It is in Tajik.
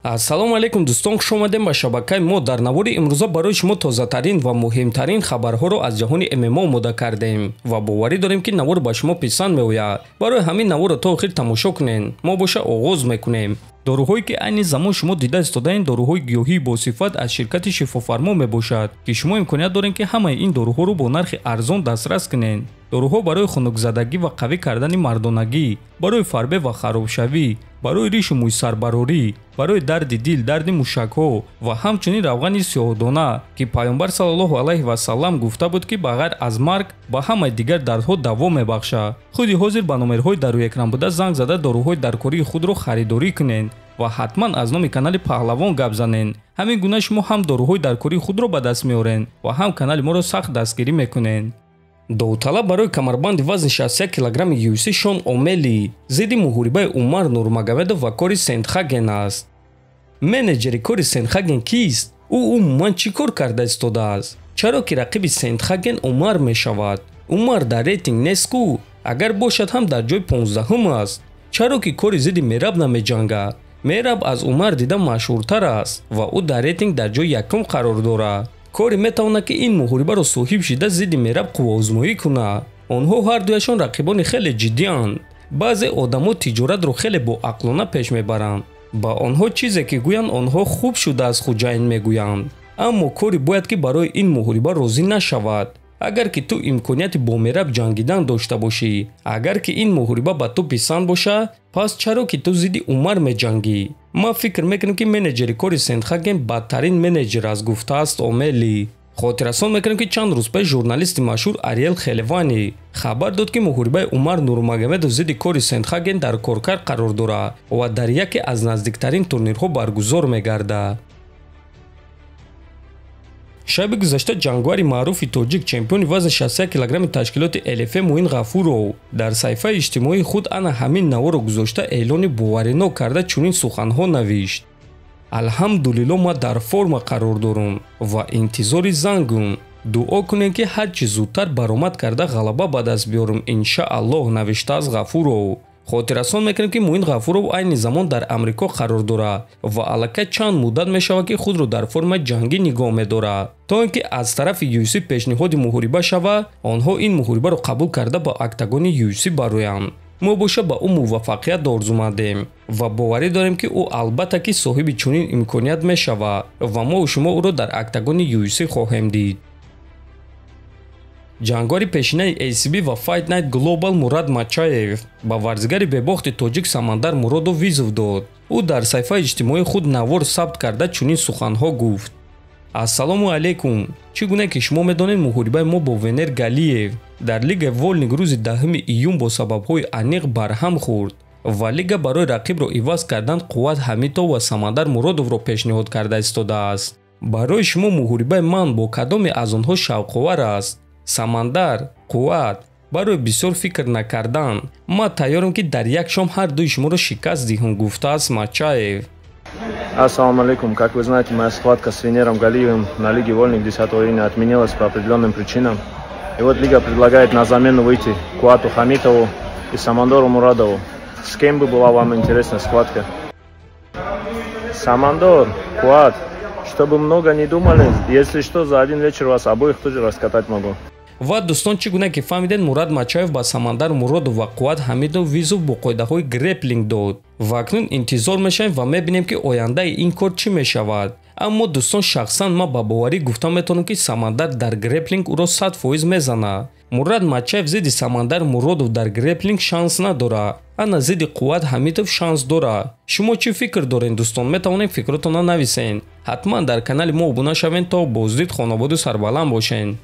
Ассалому алайкум дӯстон, хуш омадем ба шабакаи мо. Дар навори имрӯза барои шумо тозатарин ва муҳимтарин хабарҳоро аз ҷаҳони ММА омода кардем ва боварӣ дорем, ки навор ба шумо писанд меояд. Барои ҳамин наворро то охир тамошо кунед. Мо боша оғоз мекунем. Доруҳое ки айни замон шумо дида истодаед, доруҳои гиёҳии босифат аз ширкати Шифофармо мебошад, ки шумо имконият доред, ки ҳамаи ин доруҳоро бо нархи арзон дастрас кунед. Доруҳо барои хунукзадагӣ ва қавӣ кардани мардонагӣ, барои фарбе ва харобшавӣ, барои ришу мӯйсарбарорӣ, барои дарди дил, дарди мушакҳо ва ҳамчунин равғани сиёҳдона, ки Пайғамбар саллаллоҳу алайҳи васаллам гуфта буд, ки ба ғайр аз марг ба ҳамаи дигар дардҳо даво мебахшад. Худи ҳозир ба номерҳои дар рӯи экран буда занг зада, доруҳои даркории худро харидорӣ кунед ва ҳатман аз номи канали Паҳлавон гап занед. Ҳамин гуна шумо ҳам доруҳои даркории худро ба даст меоред ва ҳам канали моро сахт дастгирӣ мекунед. Довталаб барои камарбанди вазни 61 килограмми UFC Шон Омели зидди муҳорибаи Умар Нурмагомедов ва Кори Сендхаген аст. Менеҷери Кори Сендхаген кист? Ӯ умуман чӣ кор карда истодааст? Чаро ки рақиби Сендхаген Умар мешавад? Умар дар рейтинг нест ку, агар бошад ҳам дар ҷои 15-ум аст. Чаро ки Кори зидди Мераб намеҷангад? Мераб аз Умар дида машҳуртар аст ва ӯ дар рейтинг дар ҷои якум қарор дорад. Кори метавонад, ки ин муҳорибаро соҳиб шида, зидди Мераб қувваозмоӣ кунад. Онҳо ҳардуяшон рақибони хеле ҷиддианд. Баъзе одамо тиҷоратро хеле боақлона пеш мебаранд. Ба онҳо чизе ки гӯянд, онҳо хуб шуда аз хуҷайн мегӯянд. Аммо Кори бояд ки барои ин муҳориба розӣ нашавад. Агар ки ту имконияти бо Мераб ҷангидан дошта бошӣ, агар ки ин муҳориба ба ту писанд бошад, пас чаро ки ту зидди Умар меҷангӣ? Ман фикр мекунам, ки менеҷери Кори Сендхаген бадтарин менеҷер аст, гуфтааст Омели. Хотиррасон мекунем, ки чанд рӯз пеш журналисти машҳур Ариэл Хелвани хабар дод, ки муҳорибаи Умар Нурмагомедов зидди Кори Сендхаген дар коркард қарор дорад ва дар яке аз наздиктарин турнирҳо баргузор мегардад. Шаби гузашта ҷангвари маъруфи тоҷик, чемпиони вазни 61 килограмми ташкилоти ЛФ Муин Ғафуров дар саҳифаи иҷтимоии худ ана ҳамин наворро гузошта, эълони боваринок карда, чунин суханҳо навишт: «Алҳамдулилло, ман дар форма қарор дорам ва интизори зангум. Дуо кунем, ки ҳарчи зудтар баромад карда, ғалаба ба даст биёрам, иншааллоҳ», навиштааст Ғафуров. Хотиррасон мекунем, ки Муин Ғафуров айни замон дар Амрико қарор дорад ва аллакай чанд муддат мешавад, ки худро дар формаи ҷангӣ нигоҳ медорад, то ин ки аз тарафи UFC пешниҳоди муҳориба шавад, онҳо ин муҳорибаро қабул карда, ба октагони UFC бароянд. Мо боша ба ӯ муваффақият орзумандем ва боварӣ дорем, ки ӯ албатта ки соҳиби чунин имконият мешавад ва мо шумо ӯро дар октагони UFC хоҳем дид. Ҷангвари пешинаи ACB ва Fight Night Global Мурад Мачаев ба варзигари бебохти тоҷик Самандар Муродов вызов дод. Ӯ дар саҳифаи иҷтимоии худ навор сабт карда, чунин суханҳо гуфт: «Ассалому алайкум! Чӣ гуна ки шумо медонед, муҳорибаи мо бо Венер Галиев дар лигаи Вольник рӯзи 10 июн бо сабабҳои аниқ барҳам хӯрд ва лига барои рақибро иваз кардан Қувват Ҳамитов ва Самандар Муродовро пешниҳод карда истодааст. Барои шумо муҳорибаи ман бо кадоме аз онҳо шавқовар аст? Самандар, Қувват? Барои бисёр фикр накардан, ман тайёрам, ки дар як шом ҳар дуи шуморо шикаст диҳам», гуфтааст Мачаев. Ассаламу алейкум. Как вы знаете, моя схватка с Венером Галиевым на Лиге Вольник 10 июня отменилась по определенным причинам. И вот Лига предлагает на замену выйти Куату Хамитову и Самандору Мурадову. С кем бы была вам интересна схватка? Самандор, Куат, чтобы много не думали, если что, за один вечер вас обоих тоже раскатать могу. Ва дӯстон, чӣ гуна ки фаҳмидед, Мурад Мачаев ба Самандар Муродов ва Қувват Ҳамидов вызов бо қоидаҳои греплинг дод ва акнун интизор мешавем ва мебинем, ки ояндаи ин кор чӣ мешавад. Аммо, дӯстон, шахсан ман ба боварӣ гуфта метавонам, ки Самандар дар греплинг ӯро 100% мезанад. Мурад Мачаев зидди Самандар Муродов дар греплинг шанс надорад, ана зидди Қувват Ҳамитов шанс дорад. Шумо чӣ фикр доред, дӯстон? Метавонед фикротонро нависед. Ҳатман дар канали мо обуна шавед. То боздид, хонободу сарбаланд бошед.